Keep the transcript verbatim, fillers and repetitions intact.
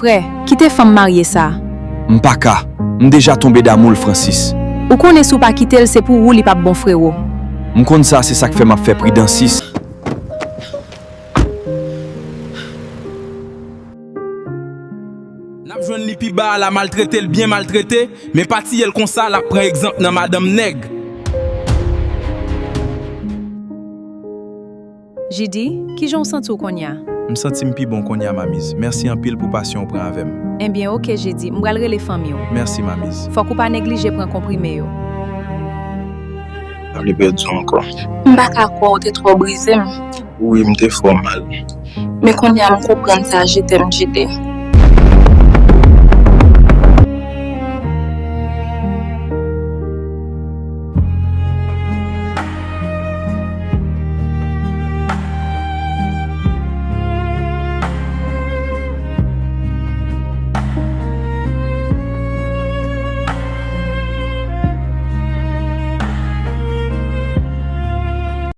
Frè, kite fanm marye sa. M pa ka. M deja tonbe damou l, Francis. Ou konnen si w pa kite l, se pou ou li p ap bon, frewo. M konn sa, se sa k fè m ap fè pridan, sis. N ap jwenn li pi ba a la, maltrete l, byen maltrete, men pa tiye l konsa, l ap pran egzanp nan madanm nèg. Jidi, kijan w santi w kounye a? M santi m pi bon kounye a, Mamiz. Mèsi anpil pou pasyan w pran avè m. Ebyen, oke, Jidi, m pral rele fanmi w. Mèsi, Mamiz. Fòk ou pa neglije pran konprime yo. M pa vle pèdi w ankò. M pa ka kwè w te twò brize m. Wi, m te fò mal. Men kounye a m konprann sa, je t'aime, Jidi.